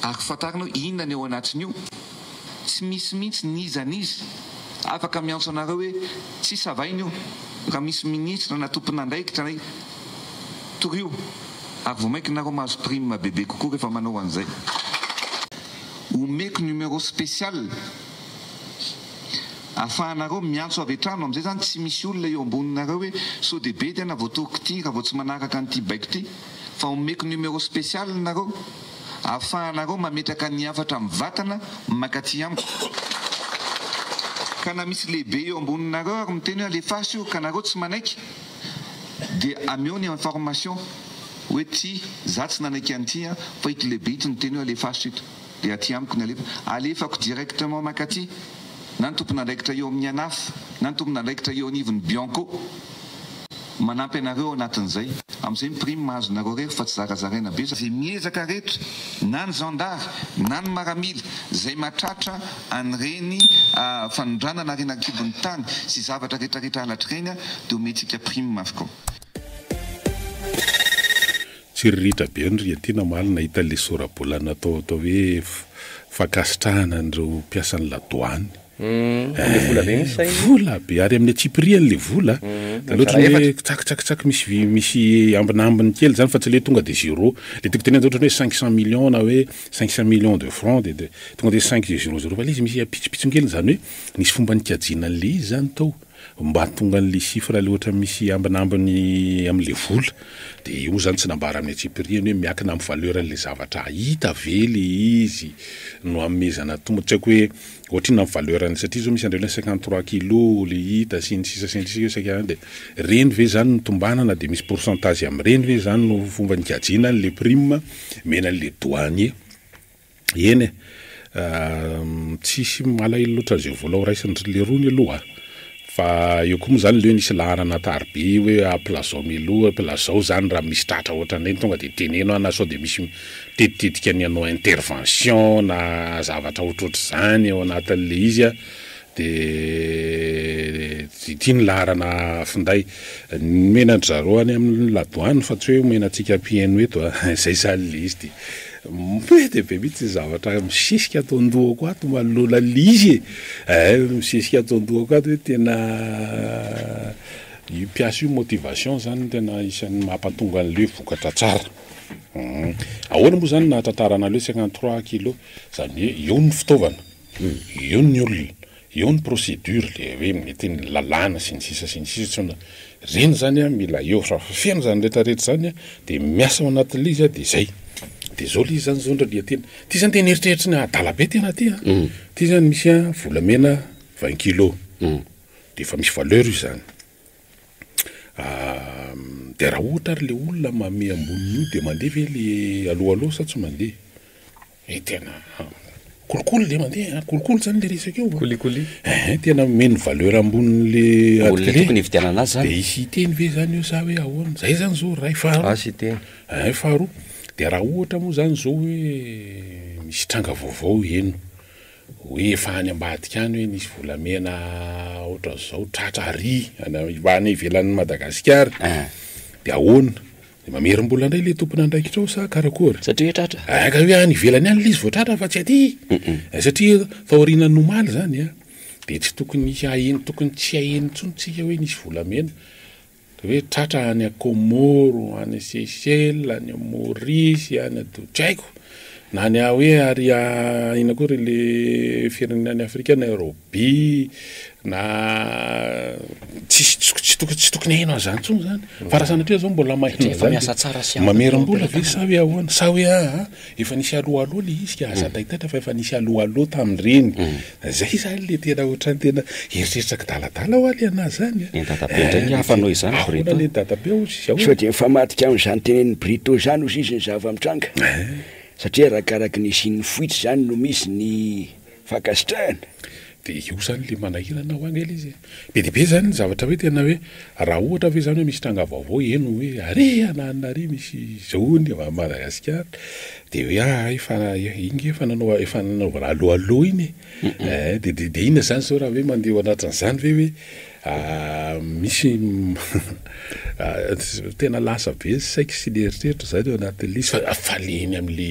Ary fantarina hoe inona ny ao anatin'io. Tsy misy mihitsy n'iza n'iza afaka miantso anareo hoe tsy savaina io raha misy ministra na tompon'andraikitra na torio ary vao mainka nareo mahazo prime bebe kokoa rehefa manao an'izay. Omeko numéro spécial afahanareo miantso avy hatrany amin'izay zany tsy misy olona eo amboninareo hoe sao dia bedy ana voatoroko ity raha vao tsy manaraka an'ity baiko ity fa omeko numéro spécial nareo ahafahanareo mametraka ny hafatra mivatana mankaty amiko. Ka na misy lehibe eo amboninareo ary miteny hoe alefaso io ka nareo tsy manaiky dia ameo ny information hoe ty za tsy nanaiky an'ity an fa ito lehibe ito niteny hoe alefaso ito dia aty amiko ny alefa. Alefako directement mankaty na ny tompon'andraikitra eo amin'ny ANAF na ny tompon'andraikitra eo anivon'ny Bianco. Manampy anareo ao anatin'izay. Amin'izay ny prime azonareo rery fa tsy zarazaraina be. Izay miezaka rehetra na ny zandary na ny maramila izay mahatratra an'ireny fanondranana harena an-kibon'ny tany sy zavatra rehetra rehetra halatra ireny dia omentsika prime avokoa. Tsiriritra be ny Riatina omaly nahita ilay sora-bola natao atao hoe fankasitrahana an'ireo mpiasan'ny ladoany. Ilay vola be mihitsy zay. Vola be ary amin'ny antsipiriany ilay vola. Dia ohatran'ny hoe tsakitsakitsaky misy vy misy ambinambiny kely zany fa tsy le tonga dia zéro. Le tiako tenenina zao ohatran'ny hoe 500 millions na hoe 500 millions de francs dia dia tonga dia cinq zéro zéro fa ilay izy misy pitsopitsony kely izany hoe nisy fomba nikajiana an'ilay izy zany tao mba hahatonga an'ilay chiffre le ohatra misy ambinambiny amin'ilay vola. Dia io moa zany tsy nambara amin'ny antsipiriany hoe miankina amin'ny valeur an'ilay zavatra hita ve ilay izy no hanomezana tombony tsy haiko hoe Ohatrinona ny valeur-ny satria zao misy an'ireny hoe 53 kilos le hita sy ny sisa sy ny sisa saika de reny ve zany no tombanana de misy pourcentage amin'ireny ve zany no fomba nikajiana an'le prime omena an'le douanier. Eny e, tsisy malahelo loatra an'izay vola ho raisin-dry lerony aloha a! Fa eo koa moa zany le hoe nisy laharana tariby hoe ampilazao mialoha, ampilazao zany raha misy tratra ohatran'ireny tonga de teneno aho na sao de misy mitetitetika ny hanao intervention na zavatra ohatrohatr'izany ao anatin'le izy a, de ity ny laharana finday nomena an-dry zareo any amin'ny ladoany fa tsy hoe omena antsika mpihaino eto a, zay zany le izy de Be dia be mihitsy ny zavatra misesika ato an-dohako ato manoloana an'ilay izy e! Eh, misesika ato an-dohako ato hoe tena io mpiasa io motivation zany no tena isan'ny mampatonga an'ilay hoe vokatra tsara. Ahoana moa zany no nahatratrarana an'ilay hoe 53 kilos? Izany hoe eo ny fitaovana, eo ny olona, Eo ny procédure le hoe mety ny lalàna sy ny sisa sy ny sisa tsy reny zany a mila eo fa raha feno zany rehetra rehetra zany a de miasa ao anatin'le izy a de zay de zao le izy zany zao ndry tena ty zany tena eritreritry ny adala be tena ty a ty zany misy a volamena vingt kilos de efa misy valeur io zany de raha ohatra ary le olona manome ambonin'io de mandeha ve le aloha aloha sa tsy mandeha? Eh tena kolikoly le mandeha an, kolikoly zany le resaka eo an. Kolikoly. Ehe, tena omeny valeur ambonin'le Olona tokony hividianana azy zany. De hisy hiteny ve zany eo sa hoe ahoana? Zay zany zao ray faharoa. Asy hiteny. Ehe, faharoa, de raha ohatra moa zany zao hoe misy tranga vaovao heno, hoe efa any ambadika any hoe nisy volamena ohatran'izao tratra ary any any ivelan'i Madagasikara, de ahoana? Dia mamerim-bola indray ilay tompon'andraikitra ao sa karakory? Satria hoe tratra? Ah, ka hoe any ivelany any ilay izy vao tratra fa tsy aty. Satria taorianan'ny omaly izany an, dia tsy tokony hisy haheno, tokony tsy haheno intsony tsika hoe nisy volamena hoe tratra any Comores, any Seychelles, any Maurice, any tsy haiko, na any hoe ary inona koa ry le firenena any Afrika, Nairobi, na tsisy tsy tokony tsy tokony haheno an'izany intsony zany fa raha sanatria zao mbola maheno Efa miasa tsara sy ampy mamerim-bola ve sa hoe ahoana sa hoe aa efa nisy alohaloha le izy ka aza taitaitra fa efa nisy alohaloha tamin'ireny zay zany le tena ohatran'ny tena eritreritra kidaladala hoa le anazy zany a Ny dadabe indray nge hafa noho izany ahoana Brito. le dadabe hozy izy ahoana Sao dia mifamadika amin'izany tenenin'i Brito izany hozy izy ny zava-mitranga? Satria arakaraky ny hisian'ny fuite izany no misy ny fankasitrahana. Dia io izany ilay manahirana ho ange ilay izy e. Be dia be izany ny zavatra hoe tena hoe raha ohatra ve izany hoe misy tranga vaovao heno hoe ary ananona ary misy izao hono avy any Madagasikara. De hoe aa efa iny nge efa nanao efa nanaovana allo allo iny e. Eh, de de de inona zany zao raha hoe mandeha ao anatin'izany ve hoe misy tena lasa be ny saiko sy ny eritreritro zany ao anatin'ilay izy fa fa le eny am'le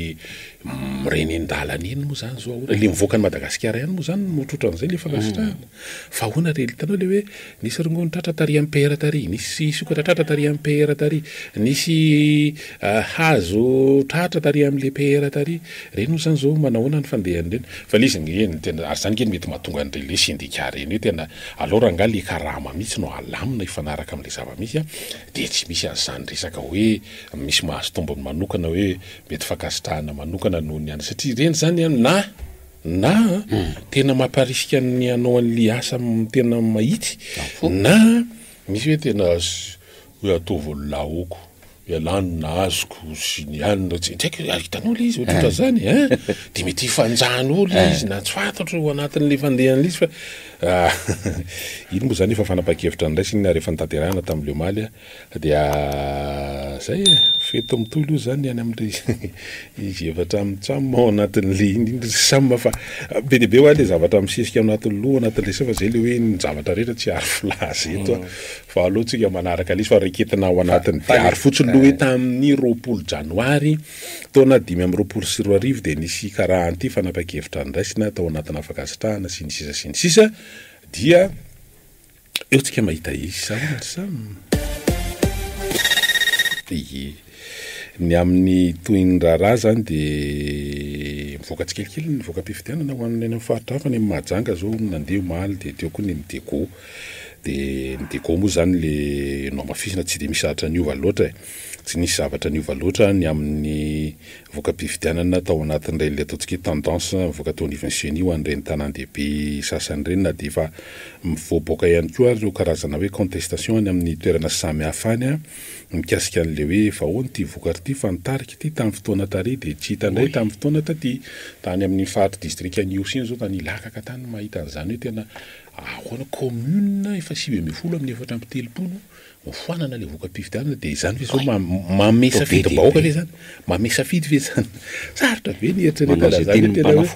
mireny an-dalana eny moa zany zao ahoana, le mivoaka an'i Madagasikara ihany moa zany no ohatrohatran'izay le fankasitrahana. Fa ahoana re, hitanao le hoe nisy rongony tratra tary am PR tary, nisy sokatra tratra tary am PR tary, nisy hazo tratra tary amle PR tary, reny moa zany zao manahoana ny fandehan'ireny? Fa le izy nge no tena, ary zany nge no mety mahatonga an'ireny le syndicat reny hoe tena aleo rangaha le karama mihitsy no alamina hifanaraka amle zava-misy an, de tsy misy an'izany resaka hoe misy mahazo tombony manokana hoe mety fankasitrahana manokana noho ny anona satria ireny zany an na Na tena mamparisika ny hanao an'le asa tena mahitsy na misy hoe tena hoe ataovy ny laoko, ialà ny nazoko sy ny anona tsy haiko, ary hitanao le izy ohatrohatran'izany ein, de mety hifanjano eo le izy na tsy fantatro ao anatin'le fandehan'le izy fa iny moa zany efa fanapahan-kevitra noraisina iny ary efa notanterahina tamin'le omaly an. Dia zay e, fety mitohy aloha zany any amin'le izy efatra mitsam ao anatin'le iny ry sam fa be dia be hoa le zavatra misesika ao anatin'ny loha anatin'le saina fa zay le hoe ny zavatra rehetra tsy ary filaza eto a, fa aleo tsika manaraka le izy fa raiketina ao anatin'ny diary fotsiny aloha hoe tamin'ny 20 janoary taona 2025 dia nisy karaha an'ity fanapahan-kevitra noraisina tao anatina fankasitrahana sy ny sisa sy ny sisa dia Eo tsika mahita izy sa ahoana ry Sam? Ie. Ny amin'ny tohin'ny raharaha izany dia mivoaka tsikelikely ny voka-pifidianana ho an'ny any amin'ny faritra hafa, any Mahajanga izao nandeha omaly dia teo koa ny Diego. Dia ny Diego moa izany le nohamafisina tsy dia misy zavatra niova loatra e. Tsy nisy zavatra niova loatra ny amin'ny voka-pifidianana tao anatin'ireny ilay ataontsika hoe tendance mivoaka teo anivon'ny ceni ho an'ireny tanàn-dehibe sasany ireny na dia efa mivoaboaka ihany koa ary ireo karazana hoe contestation any amin'ny toerana samihafa any mikasika an'ilay hoe efa ahoana ity vokatra ity fa nitarika ity tamin'ny fotoana tary dia tsy hita indray tamin'ny fotoana taty. Tany amin'ny faritry distrikan'i Ihosy iny izao tany Ilakaka tany no mahita an'izany hoe tena ahoana commune efa 19 amin'ny 34 Hofoanana ilay voka-pifidianana dia izany ve zao manome safidim-bahoaka ve zany? Manome safidy ve zany? Sarotra be ny eritreretana izany hoe tena hoe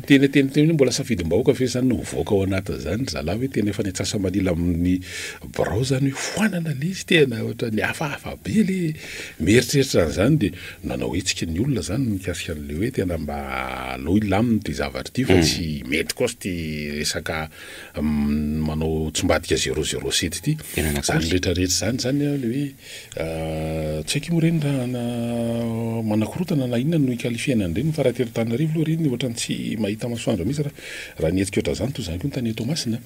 tena tena tena hoe mbola safidim-bahoaka ve zany no mivoaka ao anatin'izany ry zalahy hoe tena efa ny antsasa-manila amin'ny birao zany hoe foanana ilay izy tena ohatran'ny hafahafa be ilay mieritreritra an'izany dia nanao hetsika ny olona zany mikasika an'ilay hoe tena mba aleo hilamina ity zavatra ity fa tsy mety kosa ity resaka manao tsimbadika zéro zéro sept ity. Zany rehetra rehetra zany zany an le hoe tsy haiko moa reny raha na manakorotana na inona no hi-qualifier-na an'ireny fa raha aty Antananarivo aloha ireny ohatran'ny tsy mahita masoandro mihitsy raha raha ny hetsika ohatran'izany toy izany koa ny tany Toamasina.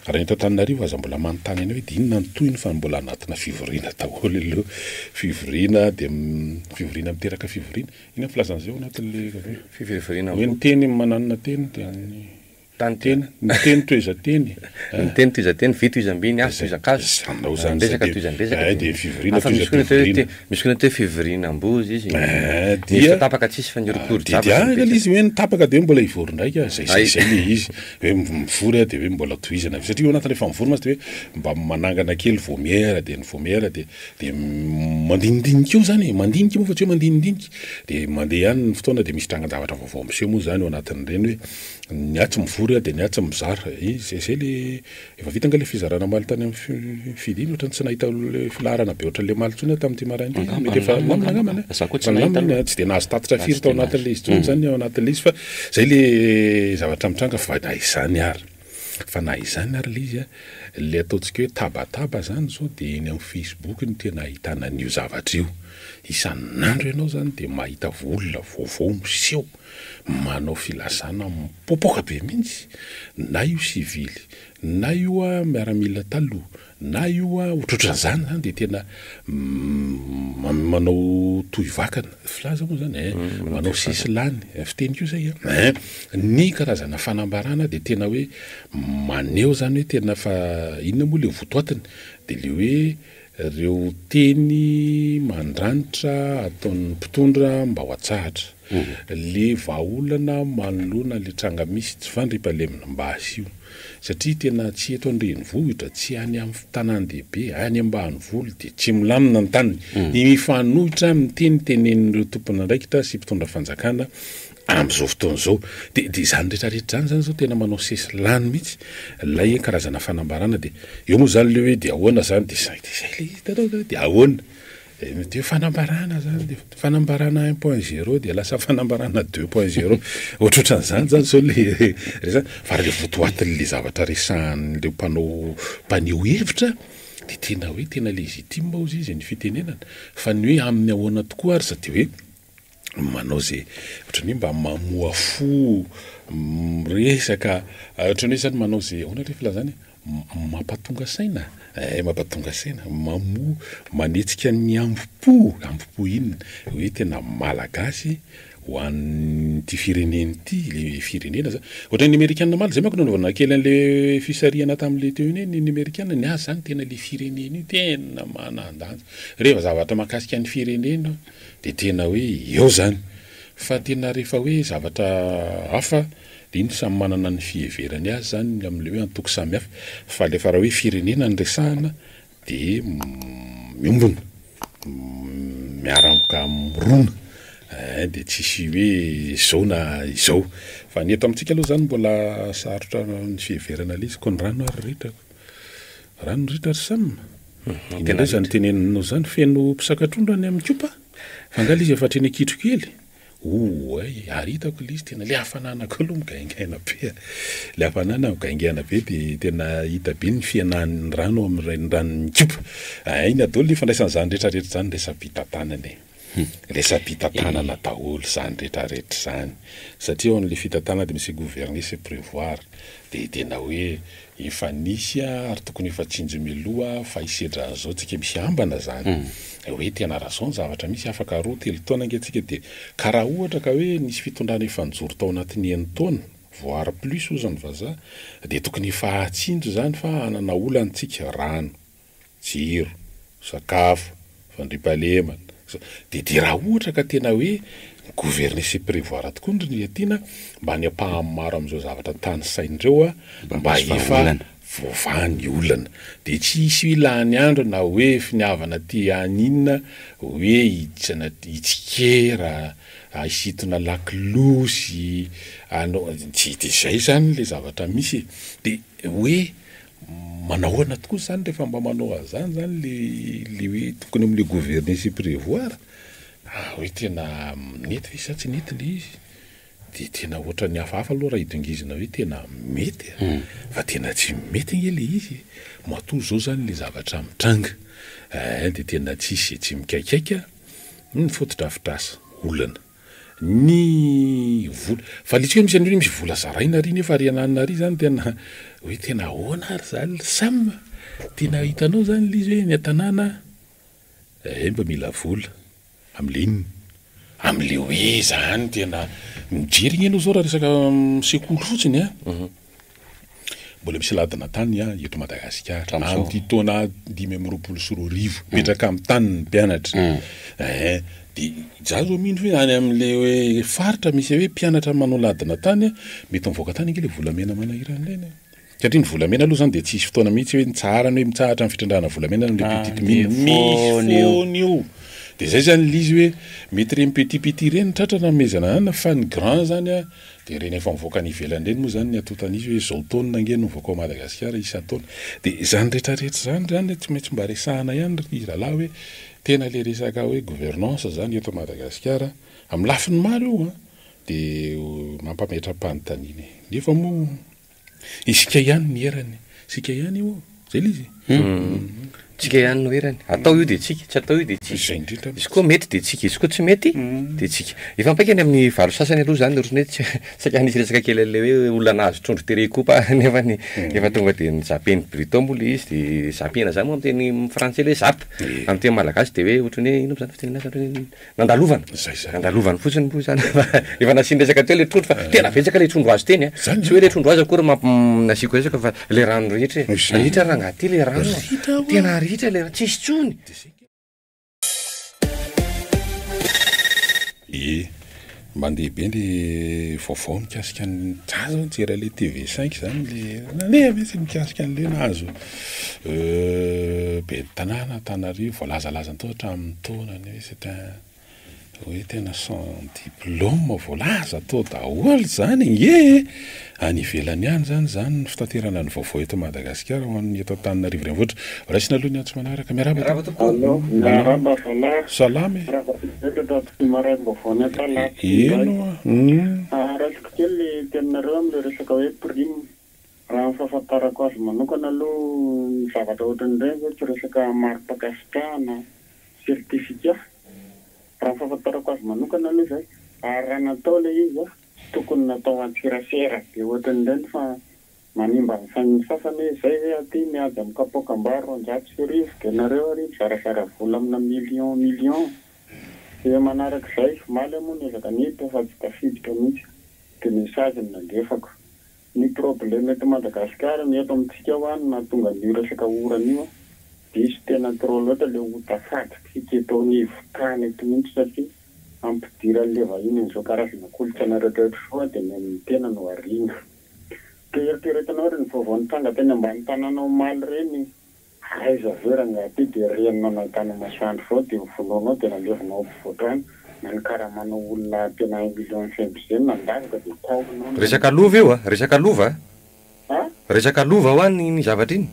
Raha ny eto Antananarivo aza mbola manontany anay hoe dia inona ny tohiny fa mbola anatina fivoriana daholo aloha. Fivoriana dia fivoriana miteraka fivoriana. Inona ny filazana izay ao anatin'ilay Fivoriana hoe ny teny mananona teny dia ny Tany Teny, ny teny tohizan-teny. Ny teny tohizan-teny, vy tohizam-by, ny hazo tohizan-kazo. Izany izany Resaka tohizan-dresaka. Eh, dia fivoriana Hafa misy koa ny atao hoe tohizam-pivoriana. misy koa ny atao hoe fivoriana am-bozy izy. Eh, dia Ny hevitra tapaka tsisy fa ny orikori Dia dia ilay izy hoe ny tapaka dia hoe mbola hivory indraika, zay zay zay ilay izy. Hoe mivory dia hoe mbola tohizana. Satria ao anatin'ilay efa mivory mantsy dia hoe mba manangana kely vaomiera, dia ny vaomiera dia dia mandinidinika eo izany e, mandinika moa fa tsy hoe mandinidinika. Dia mandeha ihany ny fotoana dia misy trangan-javatra vaovao miseho moa izany ao anatin'ireny hoe Ny atsy mivory dia ny atsy mizara. Izay izay le efa vita angaha le fizarana omaly tany amin'ny fid iny ohatran'ny tsy nahita le filaharana be ohatran'le omaly intsony aho tamin'ity maraina ity. Mety efa nilamina angambany an. Za koa tsy nahita aloha. Tsy dia nahazo tatitra firy tao anatin'le izy intsony izany ao anatin'le izy fa izay le zavatra mitranga fa na izany ary fa na izany ary le izy an, le ataontsika hoe tabataba izany izao dia eny amin'ny facebook no tena ahitana an'io zavatra io. Isan'andro ianao izany dia mahita olona vaovao miseho. manao filazana mipoapoaka be mihitsy, na io sivily, na io miaramila taloha, na io ohatrohatran'izany zany dia tena manao tohivakana, filaza moa zany eh, manao sesilany, fiteny koa zay eh, ny karazana fanambarana dia tena hoe maneho zany hoe tena fa inona moa le votoatiny, dia le hoe reo teny mandranitra ataon'ny mpitondra mba ho atsahatra. Le vahaolana manoloana le tranga misy tsy fandriampahalemana mba asio satria tena tsy eto an-drenivohitra, tsy any amin'ny tanàn-dehibe, any ambanivolo dia tsy milamina ny tany. Ny mifanohitra amin'ny teny tenenin'ireo tompon'andraikitra sy mpitondra fanjakana amin'izao fotoana izao. Dia dia izany rehetra rehetra izany izany izao tena manao sesilany mihitsy ilay karazana fanambarana dia eo moa izany ilay hoe dia ahoana izany dia izay dia izay ilay izy hitanao ve dia ahoana? Dia fanambarana zany dia fanambarana un point zéro dia lasa fanambarana deux point zéro ohatrohatran'izany zany zao le resaka fa raha le votoatin'le zavatra resahan'ireo mpanao mpaneho hevitra dia tena hoe tena légitime hozy izy ny fitenenana fa ny hoe amin'ny ahoana tokoa ary za dia hoe manao ze ohatran'ny hoe mba mamoha fo miresaka ohatran'ny hoe zany manao ze ahoana re filazana e mampatonga saina eh mampatonga saina mamoha manetsika ny ambo-po ambo-po inona hoe tena malagasy ho an'ity firenena ity le firenena zany ohatran'ny amerikana omaly zay manko nanaovana kely an'le fisarihana tam'le teo iny hoe ny amerikana ny azy zany tena le firenena io tena manan-danja rehefa zavatra mahakasika ny firenena Dia tena hoe eo zany. Fa tena rehefa hoe zavatra hafa dia iny samy manana ny fiheverany azy zany amin'ilay hoe antoko samihafa. Fa rehefa raha hoe firenena no resahana dia miombona, miaraka mirona eh, dia tsisy hoe izao na izao. Fa ny eto amintsika aloha zany mbola sarotra ny fiheverana ilay izy. Koa ny rano ary ritra ko. Rano ritra ry Sam. Inona indray izany teneninao izany? Feno mpisaka trondro any amin'ny kopa? Fa angaha ilay izy efa hatreny an-kitro kely? Oay, ary hitako ilay izy tena ilay hafanana koa aloha migaingaina be a! Ilay hafanana migaingaina be dia tena hita be ny fihenan'ny rano ao amin'ny reniranon'ny kopa. Inona daholo ny ifandraisan'izany rehetra rehetra izany resa-pitantanana e? Resa-pitantanana daholo izany rehetra rehetra izany. Satria ao amin'ilay fitantanana dia misy gouverner c'est prévoir. Dia tena hoe efa nisy ary tokony efa tsinjo mialoha fa hisedra an'izao tsika misy ambana zany. Hoe tena raha zao ny zavatra misy afaka roa telo taona ange tsika dia ka raha ohatra ka hoe nisy fitondrana efa nijoro tao anatin'ny enin-taona voire plus hozy ny vazaha dia tokony efa hahatsinjo zany fa hanana olana tsika, rano, jiro, sakafo, fandriampahalemana, dia dia raha ohatra ka tena hoe gouverner c'est prévoir tokoa ry Nirina mba ny ampahany maro amin'izao zavatra tanisaina ireo mba efa voavaha ny olana, dia tsy hisy hoe lany andro na hoe finiavana te haninona hoe hitsikera, hisintona lakolosy, hanao, tsy dia izay izany ilay zavatra misy e, dia hoe Manahoana tokoa zany rehefa mba manao an'izany zany le le hoe tokony amle gouverner c'est prévoir? Ah hoe tena nety ve sa tsy nety le izy? De tena ohatran'ny hafahafa aloha raha hidongizina hoe tena mety a! Fa tena tsy mety ange le izy e! Matoa zao zany le zavatra mitranga eh de tena tsisy tsy mikaikaika ny fotodrafitrasa, olana. Ny vola, fa le tsy hoe misy an'ireny misy vola zaraina ary nefa ary ananona ary zany tena hoe tena ahoana ary zany ry Sam? Tena hitanao zany le izy hoe ny an-tanàna eh mba mila vola, amle inona? Amle hoe zany tena mijery anie enao zao raha resaka sekoly fotsiny an, Mbola misy ladina tany eto Madagasikara amin'ity taona 2025, mipetraka amin'ny tany ny mpianatra. Ehe, dia izaho izao mino hoe any amin'ilay hoe faritra misy hoe mpianatra manao ladina tany, mety mivoaka tany ange ilay volamena manahirana ireny e. Satria ny volamena aloha izany dia tsy hisy fotoana mihitsy hoe nitsaharana hoe mitsahatra ny fitrandrahana volamena any amin'ilay petite mine. Misy foana io. Dia izay izany ilay izy hoe mety ireny petit petit ireny tratra nanomezana anana fa ny grand izany an, Dia ireny efa mivoaka any ivelany ireny moa izany ny antontan'izy hoe izao taonina ange no mivoaka ao Madagasikara isan-taona. Dia izany rehetra rehetra izany izany tsy maintsy mba resahana ihany ry rahalahy hoe tena ilay resaka hoe gouvernance izany eto Madagasikara amin'ny lafiny maro io an, dia mampametra-panontaniana e. Nefa moa Isika ihany ny erany. Isika ihany io. Zay le izy. Tsika ihany no erany. Atao io de tsika, tsy atao io de tsika. Izay indrindra. Izy koa mety de tsika, izy koa tsy mety de tsika. Efa mipaika ny amin'ny valo sasany aloha zany ohatran'ny hoe tsy saika nisy resaka kely an'ilay hoe olona nahazo trondro tery kopa nefa ny efa tonga de ni-zapper-n'i Brito moa le izy de zapper-na zany moa amin'ny teny frantsay le hoe zap, amin'ny teny malagasy de hoe ohatran'ny hoe inona moa zany fitenenana azy ohatran'ny hoe Nandalovana. Zay zany. Nandalovana fotsiny moa zany fa efa nasiany resaka teo le trondro fa tena betsaka le trondro azo teny a. Zany Tsy hoe le trondro azo akory mamp- nasiako resaka fa le rano rehetra e. Zay. Ritra rangaha ty le rano a. Ritra hoa. Tena ritra le rano, tsisy tsony. Ie. Mandeha be le vaovao mikasika ny za zao nijery an'le TV cinq zany le nandeha mihitsy mikasika an'le nahazo ben'ny tanàna Antananarivo voalazalazany tao hatramin'ny taonany hoe c'est un hoe tena sans diplôme voalaza tao daholo zany ange e! Any ivelany any zany zany ny fitaterana ny vaovao eto Madagasikara ho an'ny eto Antananarivo renivohitra. Raisina aloha ny antso manaraka. Miarahaba Miarahaba tompoko. Allo, miarahaba zalahy. Salama e. Miarahaba betsaka tompoko maraim-baovao ny Antalaha ty indray. Eny oa. Hum. Raisiko kely le teninareo amle resaka hoe prime. Raha ny fahafantarako azy manokana aloha ny zavatra ohatran'ireny zao tsy resaka mari-pankasitrahana, certificat. Raha ny fahafantarako azy manokana aloha izay. Ary raha natao ilay izy an, tsy tokony natao antserasera be ohatran'ireny fa manimba ny sain'ny sasany hoe izay ve aty miady amin'ny kapoakam-bary 1200 dia nareo ary mizarazara vola amina millions millions. Dia manarak'izay, omaly aho moa niezaka niditra fa tsy tafiditra mihitsy dia message no nalefako. Ny problème eto Madagascar ny eto amintsika hoa no nahatonga an'io resaka orana io a, diso tena trop loatra le ota fady tsika eto anivo tany eto mihitsy satria ampidiran'le vahiny an'izao karazana kolontsaina rehetra rehetra izao a dia ny an'ny tena no ariana. Dia eritreretinao ry ny vaovao nitranga teny ambany tanàna omaly ireny Aiza ve rangahy ty de reninao nahitana masoandro zao de novonoinao de nalevinao ampovoatrano na nikaramanao olona tena un million fmg nandavoka de taominao ny Resaka lova io a! Resaka lova a! A? Resaka lova hoa ny zavatra iny.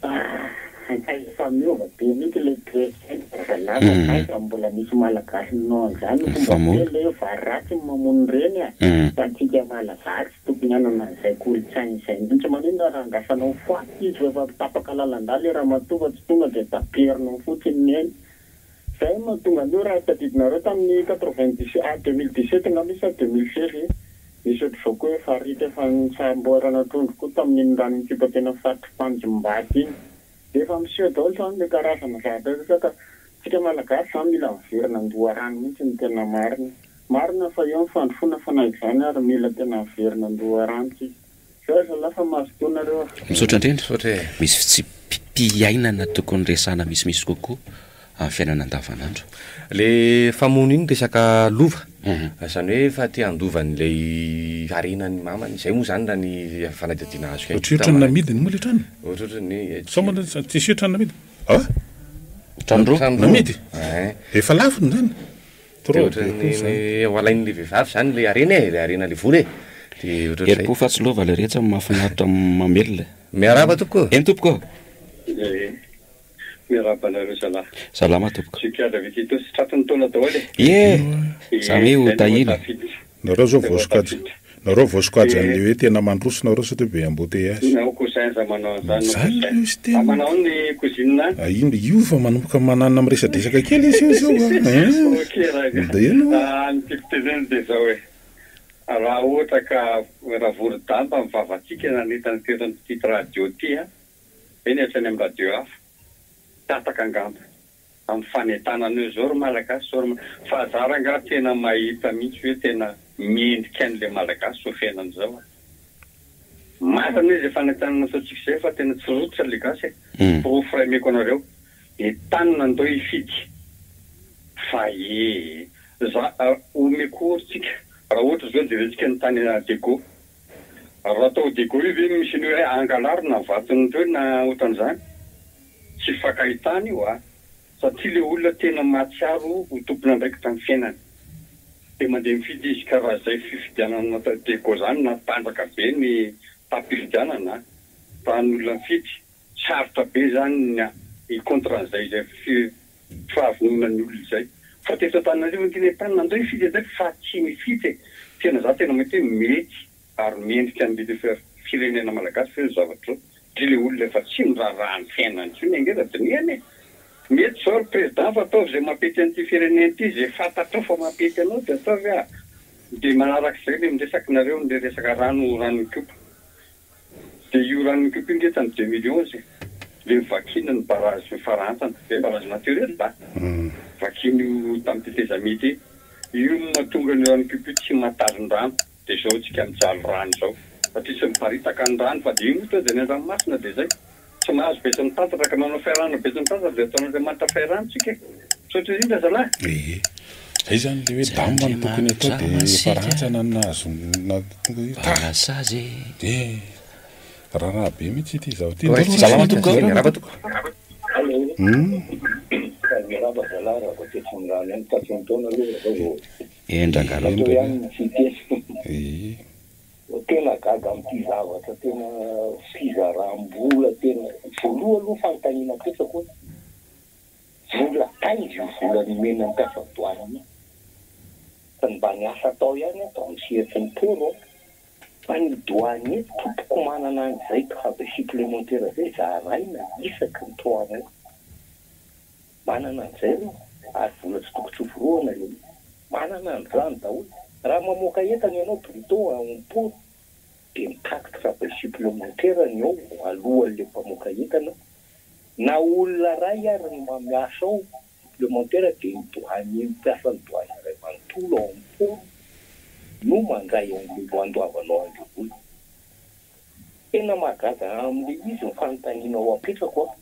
Ah! Efa miova be mihitsy le toe-tsaina ry zalahy fa aiza mbola misy malagasy minao an'izany fomba Mifamono. fiteny le hoe vary ratsy ny mamono reny a! Fa antsika malagasy Tokony hanana an'izay kolontsaina izay mihitsy. Maninona raha andrasanao faty izy rehefa tapaka lalandà le ramatoa fa tsy tonga dia taperinao fotsiny ny eny. Izay no mahatonga an'io raha tadidinareo tamin'ny 97 ah 2017 angamba izy sa 2016 nisy ohatr'izao koa hoe faritra efa nisamboarana trondro koa tamin'iny rano mikipa teny amin'ny faritr'i Tanjombato iny. Dia efa miseho daholo izany ilay karazana zavatra rehetra ka tsika malagasy izany mila miverina an-doharano mihitsy ny tena marina. Marina fa eo ny fandrosoana fa na izany ary mila tena miverina an-doharano tsika. Zay zalahy fa mazotoa nareo a. Misaotra indrindra. Misaotra e. Misy fitsipi-piainana tokony resahana misimisy kokoa amin'ny fiainana andavanandro. Le famono iny resaka lova, zany hoe efa te handova an'ilay harenan'ny mamany, zay moa zany raha ny fanadihadiana azoko ihany Ohatry koa ohatran'ny namidiny moa le trano? Ohatry ohatran'ny Sao moa tsisy hoe trano namidy? Ah? Trano roa? Trano roa. Namidy? Ein. Efa lafony zany? De Trop be ohatran'ny koa zany. ho alain'le vehivavy zany le harena e, le harena le vola e. De ohatrohatr'izay. Herim-po fa tsy lova le rehetra mahafinaritra mamelona. Miarahaba tompoko ô. Eny tompoko ô. Ee, miarahaba anareo zalahy. Salama tompoko. Zokiala Vitito sy tratry ny taona daholo e. Ie! Ee, Samy ho zay no tahiana. tafiditra. Nareo zao Zay vao voasokajy tafiditra. nareo voasokajy Ee. an'le hoe tena mandroso nareo satria be embouteillage. Nao cousin za manao an'izany nao Zany cousin. aloha izy Ah, tena. manao ahoana ny cousine any? Ah, io io fa manomboka mananona miresadresaka kely izy io zao a. Hein? Ok raga. Dia eny hoa. Ah, ny tiako tenenina dia zao e. Raha ohatra ka raha vorodamba ny vavantsika nanentana teto amin'ity radio ity an, eny hatrany amin'ny radio hafa, tataka angamba. Amin'ny fanentanana eo zao ry Malagasy zao ry fa za rangaha tena mahita mihitsy hoe tena mendrika an'ilay Malagasy zao fiainana izao a! Marina anie zay fanentanana ataontsika izay fa tena tsy rototra le gasy e! Porofo iray omeko anareo, entanina ndao hifidy fa ee za omeko ohatra tsika raha ohatra zao jerentsika ny tany Diego raha tao Diego io ve misy ny hoe angalarina ny vaton'ireo na ohatran'izany? Tsy ifankahitana io a! Satria le olona tena mahatsiaro ho tompon'andraikitra amin'ny fiainany. De mandeha mifidy izy ka raha zay fifidianana natao Diego zany natanjaka be ny taham-pifidianana fa ny olona mifidy, sarotra be zany ny hi contre an'izay izay fahavononan'ny olona izay. Fa teto Antananarivo ange ny tany nandao hifidy indray fa tsy mifidy e! Tena za tena mahita hoe mety ary mendrika ny leader firenena malagasy ve io zavatra io? Ndry le olona efa tsy miraharaha ny fiainany intsony ange raha dinihana e! Mety zao ry président fa ataovy izay mampety an'ity firenena ity, izay fantatrao fa mampety anao dia ataovy ah! Dia manarak'izay le miresaka nareo le resaka rano ranon'Ikopa. Dia io ranon'Ikopa io nge tany 2011 e! Le novakiana ny barrage Farahantana, le barrage naturel a! Vakiana io tamin'ny tetezamita iny. Io no mahatonga an'io ranon'Ikopa io tsy mahatazon-drano. Dia izao tsika mijaly rano izao satria tsy miparitaka ny rano fa dia io moa tonga dia any an-dranomasina dia izay. Tsy mahazo Betsimitatatra ka manao fahirano Betsimitatatra dia ataon'Andriamanitra fahirano tsika e. Misaotra indrindra zalahy. Ee. Zay zany le hoe dame no tokony atao de efa rantsana no nahazo na tonga hoe ta Balasazy e. De raharaha be mihitsy ity zaho ity. Ouais, salama tompoko. Miarahaba tompoko. Allô. Miarahaba zalahy raha vao tetsy amin'ny rano ihany tatsy an-taona aloha zao vao. Endrangala. Teo ihany ny fiteny. Ee. Tena gaga amin'ity zavatra tena fizaram-bola tena voaloha aloha fanontaniana apetrako hoe vola taiza io vola nomena ny mpiasa douane io? Fa ny mba niasa tao ihany aho tao amin'ny sehatry ny port an, fa ny douanier tompoko manana an'izay travail supplémentaire izay zaraina isaky ny trois mois. Manana an'izay ireo ary vola tsy tokony tsy hoforohana ilay izy. Manana an'izany daholo. Raha mamoaka entana ianao Brito en port dia mitaky travail supplémentaire ny ao alohan'ilay mpamoaka entana. Na olona iray ary no mamiasa ao supplémentaire dia ny douanier mpiasa ny douane iray manontolo ao amin'ny port no mandray an'ilay andoavanao an'ilay vola. Tena mahagaga amin'ilay izy ny fanontanianao apetrako an!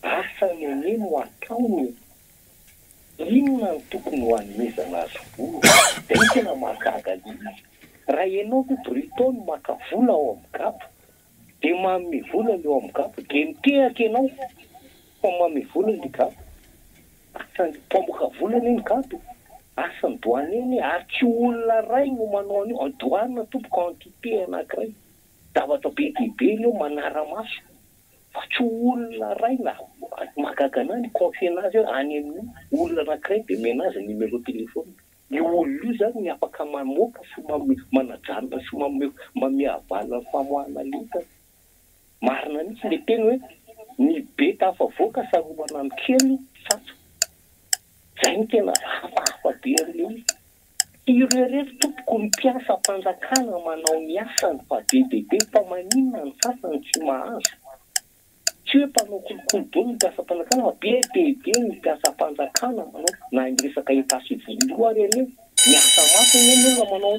Asany anie no ataony e! Inona no tokony ho anomezana azy vola? Zay no tena mahagaga le izy. Raha ianao ve Bruto no maka vola ao amin'ny gap de manome vola le ao amin'ny gap de mitehaka ianao fa manome vola le gap. Asan'ny mpamoaka vola anie ny gap e! Asan'ny douanier anie ary tsy olona iray no manao an'io, douane tompoko entité anakiray, zavatra be dia be ireo manara-maso. Fa tsy ho olona iray na mahagaga anah ny confier nazy hoe any amin'io olona anakiray dia omena azy ny numéro téléphone. Io olona io zany ny afaka mamoaka sy manajanona sy manome aval ny famoahana le entana. Marina mihitsy le teny hoe ny be tafavoaka saromana ny kely tratra. Zay no tena hafahafa be amle izy. Ireo irery tompoko ny mpiasam-panjakana manao ny asany fa be dia be fa maninona ny sasany tsy mahazo? Tsy hoe mpanao kolikoly daholo ny mpiasam-panjakana fa be dia be ny mpiasam-panjakana manao na ny resaka état civil io ary anie miasa mafy anie ny olona manao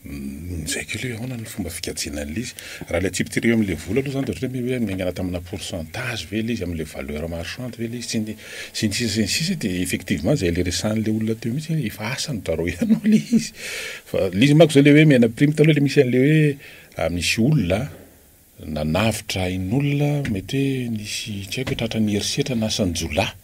Izay kely hoe ahoana ny fomba fikajiana an'ilay izy. Raha ilay tsipitsiriho amin'ilay vola aloha izany dia ohatran'ny hoe miaingana tamina pourcentage ve ilay izy, amin'ilay valeur marchande ve ilay izy, sy ny sy ny sisa sy ny sisa dia effectivement izay ilay resahan'ilay olona teo mihitsy hoe efa asan-dry zareo ihany moa ilay izy. Fa ilay izy manko izao ilay hoe miaina prime taloha ilay misy an'ilay hoe misy olona Nanavotra ain'olona, mety hoe nisy tsy haiko hoe tratran'ny herisetra na asan-jiolahy.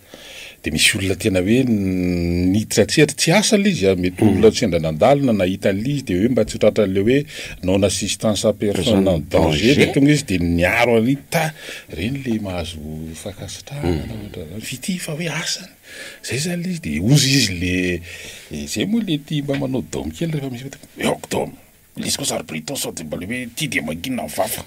Dia misy olona tena hoe niditra an-tsehatra, tsy asa ilay izy a, mety olona sendra nandalo na nahita an'ilay izy dia hoe mba tsy ho tratran'ilay hoe non assistance à personne en danger dia tonga izy dia niaro an'iny ta, ireny ilay mahazo fankasitrahana na ohatran'izany. Fitia fa hoe asany, izay izany ilay izy dia hozy izy le, izay moa ilay tia mba manao dôme kely rehefa misy hoe aoka dôme. Izy kosa ry Brito sao dia mba le hoe ity dia mangina ny vava.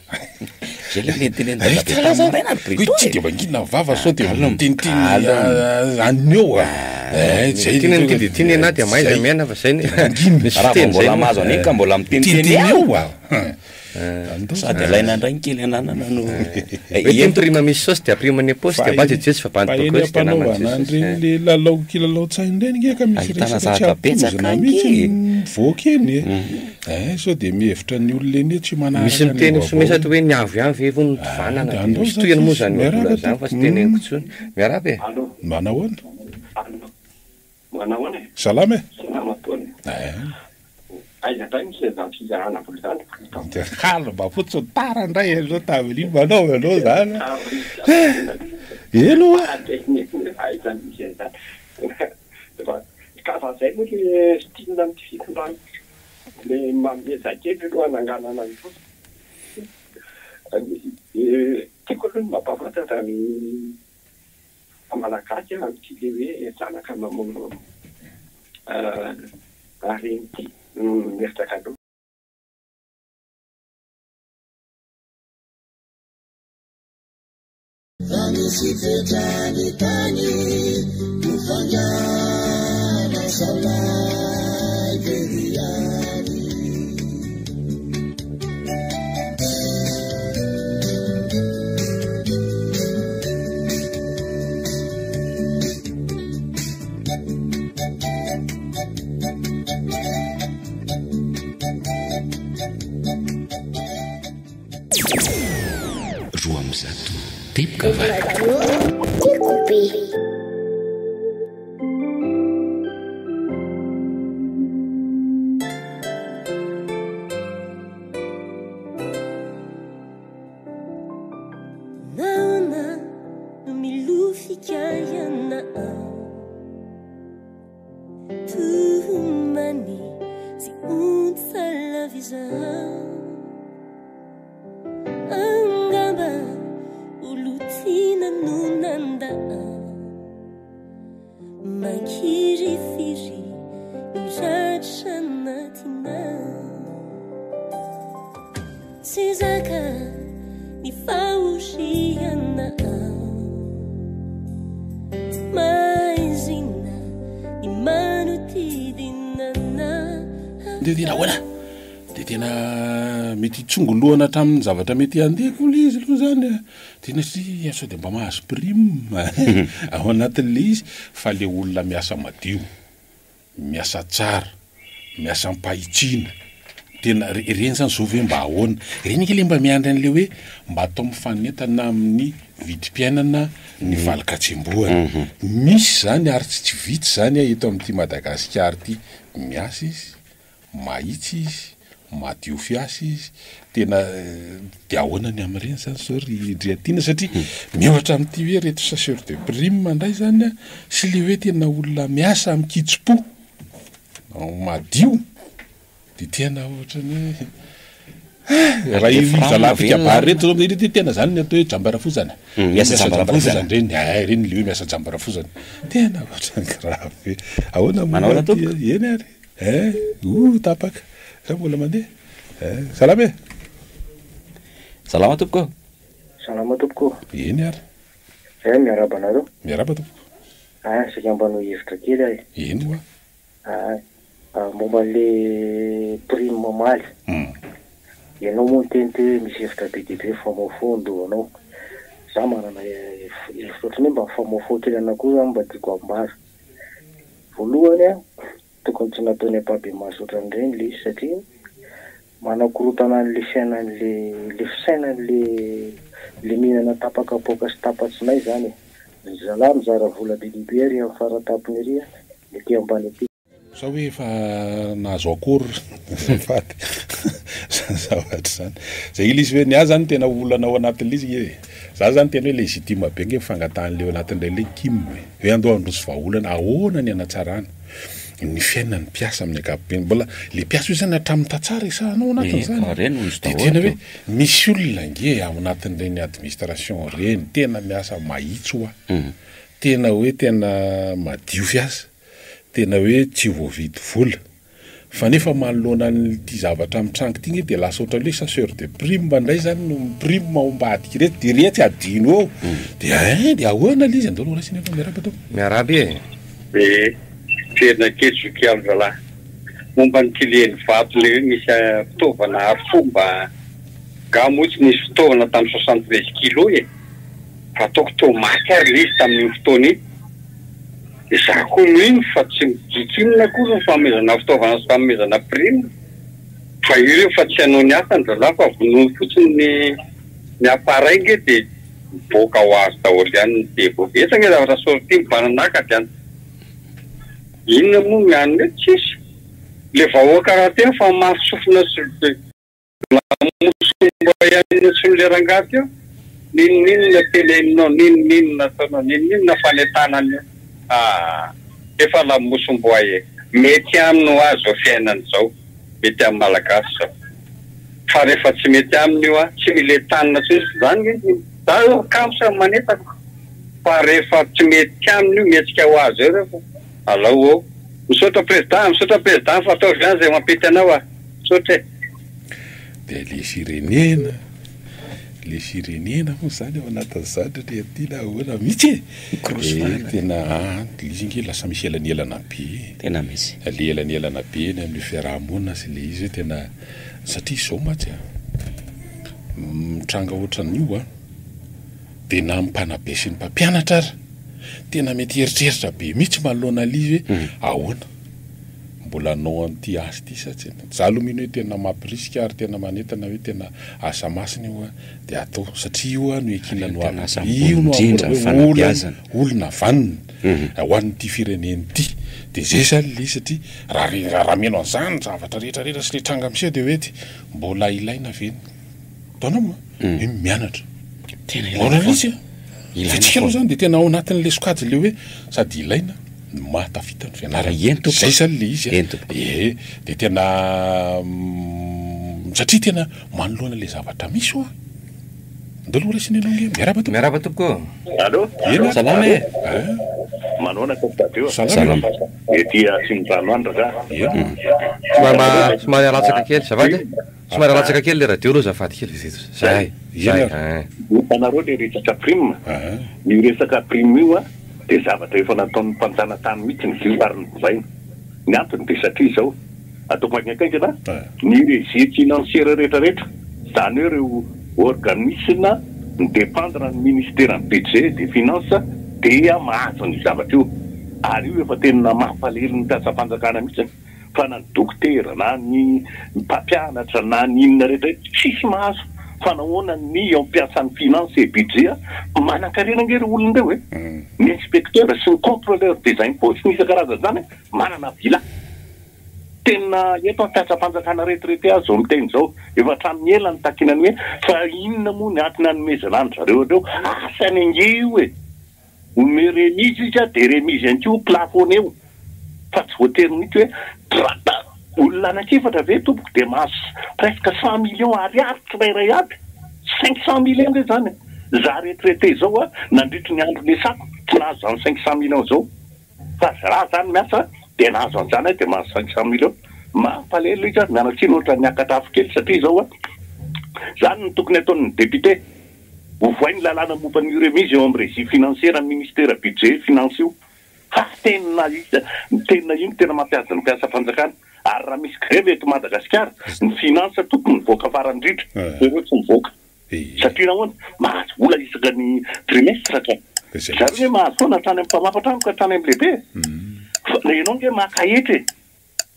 Zay le nentin'i Dadabe tamin'ny maraina ry Brito e. Ity dia mangina ny vava sao dia miteniteny any eo a. Eh, zay Tiana ny dia tiana ianah dia mahaiza miaina fa zay ny misy Raha vao fiteny zay mbola moa. mahazo an'iny ka mbola miteniteny Miteniteny eo. eo a. Sady alaina indray ny kely ananana no Hoe ity ny prime misy saosy dia prime ny paosy dia mba jejejy fa bandy Fa eny bogosy dia namany am-panaovana Jesosy. an'ireny le lalao kilalaon-tsaina ireny nge ka misy Ahitana resaka tsy zavatra betsaka ampoizina ange mihitsy e. mivoaka eny e. Eh, sao dia mihevitra ny olona eny hoe tsy manaraka Misy ny miteny vaovao. somesatra hoe ny avo ihany ve hono no Ah, tovanana dia dia andao misy tohiny moa zany izany miarahaba ohabolana izany fa tsy tompoko. teneniko intsony. Miarahaba e. Allô. Manahoana? Allô. Manahoana e? Salama e. Salama daholo e. Eh. Aiza indray misy an'izany fizarana vola izany Brito? Dia faly mba fotsiny tara indray ianao tamin'iny manao anao izany a. Eny oa. Aiza misy an'izany. Ka fa zay moa le style amin'ity fitondrana ity. Le manome zakely aloha hananganana ny vola. Tiako aloha ny mampahafantatra ny Malagasy amin'ity le hoe zanaka mamono reny ity miresaka aloha. Fa misy fetra ny tany ho fangana zalahy very ihany. 202 teboka valo. Tiako be. Ontsa Angamba olon-tiana no nandà Mankirifiry ny ratra anatinà Tsy zaka ny fahoriana Maizina ny manodidina anà Dia tena ahoana? Dia tena mety hitsongolohana hatramin'ny zavatra mety handeha koa ilay izy aloha izany a! Tena satria sao dia mba mahazo prime ao anatin'ilay izy fa ilay olona miasa madio, miasa tsara, miasa am-pahitsiana, tena ireny izany izao ve mba ahoana? Ireny ange ilay mba miandry an'ilay hoe mba atao mifanentana amin'ny vidim-piainana ny valin-katsembohana. Misy izany ary tsy tsy vitsy izany eto amin'ity Madagasikara ity, miasa izy, Mahitsy izy, madio fiasa izy, tena de ahoana ny amin'ireny zany zao ry Ndriatiana satria miohatra amin'ity hoe reto chasseur de prime ndray zany an, sy le hoe tena olona miasa amin-kitsim-po, madio, de tena ohatran'ny hoe eh, raha io zalahy mpikabary reto zao de tena zany ny atao hoe jamba rafozana, miasa jamba rafozana reny, eh reny le hoe miasa jamba rafozana, tena ohatran'ny grave be, ahoana moa Manao ahoana tompoko? Eny ary. Eh! Ooh tapaka. Sa mbola mandeha? Eh! Salama e! Salama tompoko ô! Salama tompoko ô! Eny ary. Eh miarahaba anareo. Miarahaba tompoko. Ah saika mba hanao hevitra kely aho e. Eny hoa. Ah momba an'le prime omaly. Ianao moa niteny teo hoe misy hevitra be dia be mifamoafoa ny lohanao. Za manana hevitra ohatran'ny hoe mba mifamoafoa kely anah koa zany mba tiako ambara. Voalohany an, tokony tsy nataony ampahibemaso ohatran'ireny ilay izy satria manakorontana an'ilay fiainan'ilay ilay fisainan'ilay ilay mihinana tapa-kapoaka sy tapa-tsinay izany e. Ry zalahy mizara vola be dia be ery amin'ny faratampony ery an, ny aty ambany aty. Sa hoe efa nahazo accord azafady zany zavatra zany. Zay ilay izy hoe ny ahy zany tena olana ao anatin'ilay izy nge e. Za zany tena hoe légitime be nge ny fangatahan'ilay ao anatin'ilay hoe Kim e. Hoe andao handroso vahaolana, ahoana ny hanatsarana ny fiainan'ny mpiasa amin'ny ankapobeny. Mbola le mpiasa io zany hatramin'ny tantsaha resahana ao anatin'izany. Eka, reny hozy Dia daholo tena hoe to. misy olona nge ao anatin'ireny administration ireny tena miasa mahitsy hoa. Tena hoe tena madio fiasa. Tena hoe tsy voavidy vola. Fa nefa manoloana an'ity zavatra mitranga ity nge dia lasa ohatran'ny hoe chasseur de prime indray zany no mi-prime ao ambadika ireto dia iretsy adino eo. Dia hein dia ahoana ilay izy? Andao aloha raisina aloha. Miarahaba tompoko. Miarahaba e! Ee, miverina kely zoky alo zalahy. Momba ny tilian'ny vato le hoe misy fitaovana arifomba, nga moa tsy nisy fitaovana tamin'ny 73 kilos e? Fa ataoko toa maty ary le izy tamin'iny fotoana iny. Izaho koa mino fa tsy midika inona akory ny fanomezana fitaovana sy fanomezana prime fa io rehefa tsy hanao ny asany zalahy fa vonoiny fotsiny ny ny appareil nge dia mivoaka ho azy daholo ihany ny debo. Betsaka nge zavatra sortie mibananaka avy any. Inona moa ny anona eo? Tsisy. Le vahoaka rahateo efa mafy sofina sy be. Lamosomba ihany intsony le rangahy teo, n'inon'inona teneninao, n'inon'inona ataonao, n'inon'inona fanentanana eo, ah efa lamosomboay e! Mety aminy hoa zao fiainana zao, mety amin'ny Malagasy zao, fa rehefa tsy mety aminy io ah, tsy mila entanina intsony izy, zany nge, za zao kamo samy manentana, fa rehefa tsy mety aminy io mihetsika ho azy eo rehefa alao eo, misaotra président, misaotra président fa ataovy ihany zay mampety anao ah. Misaotra e. Dia le firenena, le firenena moa zany ao anatin'izany ry Tiana ahoana mihitsy e? Mikorosy Tena an, le izy ange lasa misy elanelana be e. Tena misy. Le elanelana be eny amin'ny fiaraha-monina sy le izy hoe tena, satria izao mantsy an, mitranga ohatran'io an, dia na ny mpanabe sy ny mpampianatra ary tena mety hieritreritra be mihitsy manoloana an'ilay izy hoe ahoana? Mbola hanao an'ity asa ity sa tsia? Za aloha mino hoe tena mampirisika ary tena manentana hoe tena asa masina io dia atao satria io no iankinan'ny ho avy. Io no indrindra ny fanabeazana. Olona vanona ho an'ity firenena ity. Dia zay zany ilay izy satria raha raha mino an'izany ny zavatra rehetra rehetra sy ilay tranga miseho dia hoe ty mbola ilaina ve ny hitanao an? Hoe mianatra. Tena ilaina foana. Mihitsy an. Fa tsika aloha zany dia tena ao anatin'ilay sokajy ilay hoe sady ilaina. no mahatafita ny fianarana. Eny tompoko. Zay zany le izy a. Eny tompoko. Ee, de tena satria tena manoloana le zavatra misy hoa. Ndao aloha raisina ianao nge. Miarahaba tompoko. Miarahaba tompoko ô. Allô? Eny ary. Salama e. Ah. Manahoana tompoko Tadeo? Salama e. Ety Atsimondrano any rangaha. Eny. Somary ma- somary alatsaka kely, azafady e. Somary alatsaka kely le radio aloha azafady kely. Zay, zay. Eny ary. Eh. Hitanareo le resaka prime? Io resaka prime io an, dia zavatra efa nataon'ny mpanjanatany mihitsy ny io ary novaina. Ny antony dia satria izao, ataoko haingankaingana, ny régie financière rehetra rehetra, izany hoe ireo organisme mi-dépendre ny ministeran'ny budget et des finances dia mahazo an'io zavatra io. Ary io efa tena mampalahelo ny mpiasam-panjakana mihitsy. Fa na ny dokotera na ny mpampianatra na ny inona rehetra rehetra tsisy mahazo fa nahoana ny eo mpiasan'ny finance et budget manankarena ange ireo olona ireo e! Ny inspecteur sy ny controleur des impots sy ny isan-karazany izany manana villa. Tena eto mpiasam-panjakana retraité aho izao miteny izao efa hatramin'ny ela nitakiana ny hoe fa inona moa ny antony hanomezana an-dry zareo an'ireo? Asany ange io e! Omeo remise izy dia remise ihany koa plafonné io fa tsy voatery mihitsy hoe drata olona anankiefatra ve tompoko dia mahazo presque 100 millions ariary tsirairay aby? 500 millions nge zany e! Za retraité zao a nandritry ny andro niasako tsy nahazo zany 500 millions zao fa raha zany miasa dia nahazo an'izany aho dia mahazo 500 millions. Mampalahelo izy a, miala tsiny ohatra niakatra afo kely satria zao a zany no tokony ataon'ny député. Ovainy ny lalàna momba ny remise eo amin'ny régie financière ny ministera budget finance io fa tena hita tena io no tena mampiady ny mpiasam-panjakana ary raha misy grevy eto Madagasikara ny finance tokony mivoaka farany indrindra fa ireo tsy mivoaka satria nahoana mahazo vola isaka ny trimestre ka zareo anie mahazo foana hatrany amin'ny mpamafa trano ka hatrany amin'ny lehibe fa ianao ange maka hetra e.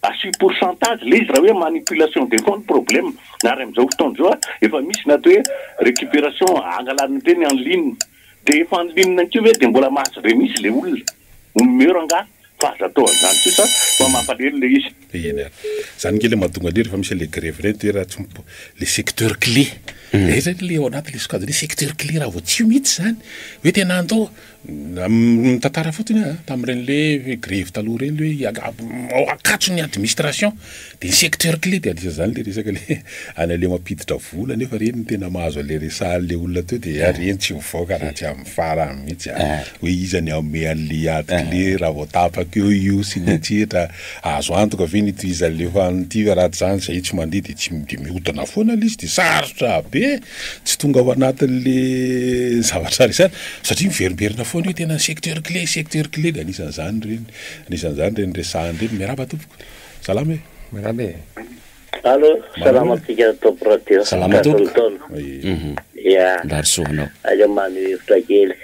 Asio pourcentage le izy raha hoe manipulation des fonds ny problème ary amin'izao fotoana izao efa misy ny atao hoe récupération angalana ireny en ligne de efa en ligne ihany koa ve de mbola mahazo remise le olona? Omeo rangahy fa aza atao an'izany kosa fa mampalahelo le izy. Eny ary. Zany nge le mahatonga an'io rehefa misy an'le grevy ireny de raha tsy mipo le secteur clé. Zay zany le ao anaty le sokajiny hoe secteur clé raha vao tsy io mihitsy zany hoe tena andao Mitantara fotsiny aho tamin'ireny le grevy taloha ireny le hoe akatso ny administration de ny secteur clé de anisan'izany le resaka le any ale mampiditra vola nefa ireny no tena mahazo an'le resahan'le olona teo de ireny tsy mivoaka raha tsy amin'ny farany mihitsy a, hoe iza ny hanome an'le ady clé raha vao tapaka eo io sy ny etsetra, azo antoka ve ny hitohizan'le fan'ity fa raha tsy izany zay tsy mandeha de tsy de mihodina foana le izy de sarotra be. Tsy tonga ao anatin'le zavatra resahina satria miverimberina foana hoe tena secteur clé, secteur clé dia anisan'izany ireny, anisan'izany ireny resahina ireny. Miarahaba tompoko. Salama e. Miarahaba e. Allo, salama antsika top radio. Salama tompoko. Taona. Ya. Mirary soa anao. Aza maneho hevitra kely.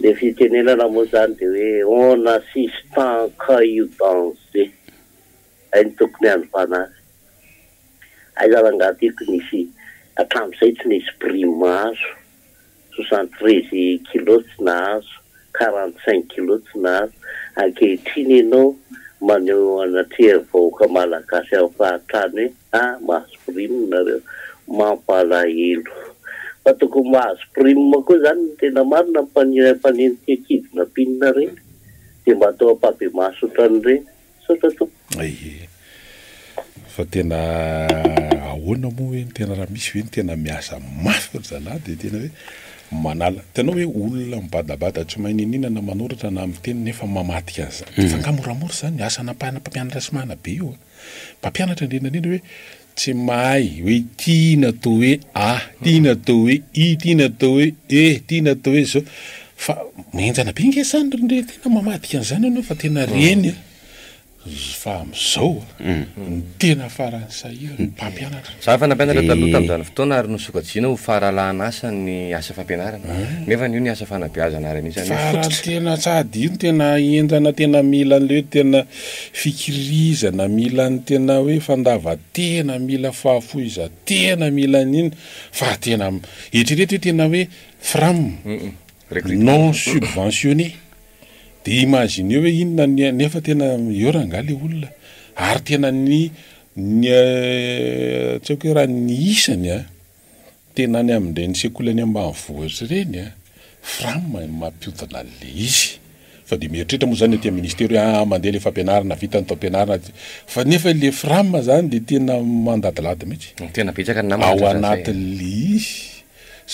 Le fitenenana moa zany de hoe on assiste en caillou danger. Zay no tokony hanovana azy. Aiza rangaha tiako nisy hatramin'izay tsy nisy prime azo, 73 kilos tsy nahazo, 45 kilos tsy nahazo, ankehitriny ianao maneho eo anatrehan'ny vahoaka malagasy amin'ny fahantrany hoe ah mahazo prime nareo, mampalahelo. Fa tokony mahazo prime koa izany ny tena marina ny mpanenjika kidnapping ireny, dia mba atao ampahibemaso ohatran'ireny. Misaotra tompoko. Ie. Fa tena ahoana moa hoe ny tena raha misy ve ny tena miasa mafy ry zalahy dia tena hoe manala, hitanao hoe olona mibadabada tsy mahay niniana na manoratra na miteny nefa mamadika an'izany. Fa angaha moramora izany? Asana mpampianatra sy manabe io a. Mpampianatra indrindra indrindra hoe tsy mahay hoe ity no atao hoe A, ity no atao hoe I, ity no atao hoe E, ity no atao hoe zao. Fa mihenjana be nge zany ry ndry tena mamadika an'izany ianao fa tena reny a. Fa amin'izao a, ny tena farany sahirana ny mpampianatra. Za efa nampianatra taloha tamin'izany fotoana ary nosokajiana ho faralahan'asa ny asa fampianarana. Nefa io ny asa fanabeazana ary anisan'ny Fa raha fototra. tena sady io no tena henjana tena mila an'ilay hoe tena Fikirizana, mila ny tena hoe fandavan-tena, mila fahafohizan-tena, mila an'iny fa tena eritrereto hoe tena hoe fram non subventionné de imagineo hoe inona ny nefa tena eo rangahy le olona ary tena ny ny tsy haiko hoe raha ny isany an. Tena any amin'ireny sekoly any ambanivohitra ireny an, fram no mampiodina an'ilay izy. Fa dia mieritreritra moa zany aty amin'ny ministera hoe ah mandeha le fampianarana, vita ny taom-pianarana, fa nefa le fram zany dia tena mandadilady mihitsy. Tena betsaka ny namana Ao tratran'izay. anatin'le izy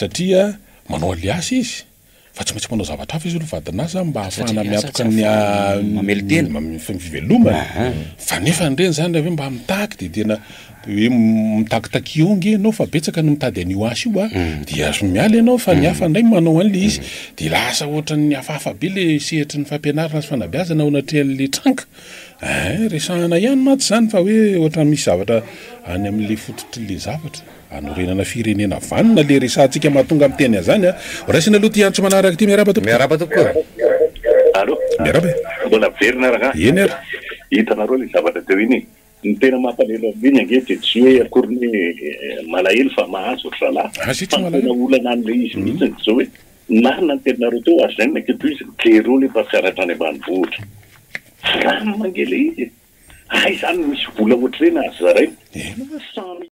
satria manao alias izy fa tsy maintsy manao zavatra hafa izy aloha vadin'asa mba hahafahana Satria miasa miantoka tsy ny ahafahana mamelon-tena. ny fivelomana. Fa nefa ireny zany raha hoe mba mitaky dia tena hoe mitakitaky eo ange ianao fa betsaka ny mitady an'io asa io a, dia azo miala ianao fa ny hafa indray manao an'ilay izy. Dia lasa ohatran'ny hafahafa be ilay sehatry ny fampianarana sy fanabeazana ao anatrehan'ilay tranga. Ein, resahana ihany mantsy izany fa hoe ohatran'ny misy zavatra any amin'ilay fototr'ilay zavatra. Hanorenana firenena vanona ilay resahantsika mahatonga miteny an'izany a. Horaisina aloha ity antso manaraka ity, miarahaba tompoko. Miarahaba tompoko. Allô? Miarahaba e. Mbola miverina rangahy. Eny ary. Hitanareo ilay zavatra teo iny e. Ny tena mampalahelo amin'iny ange dia tsy hoe akory ny hoe malahelo fa mahazo ry zalahy Ah, zay tsy fa ny tena malahelo. olana an'ilay izy mihitsy dia izao hoe marina ny teninareo teo ary izay no nanketoiziny, jereo ilay mpampianatra any ambanivohitra. Fram ange ilay izy e! Hay izany misy vola ohatr'ireny azo zaraina. Samy.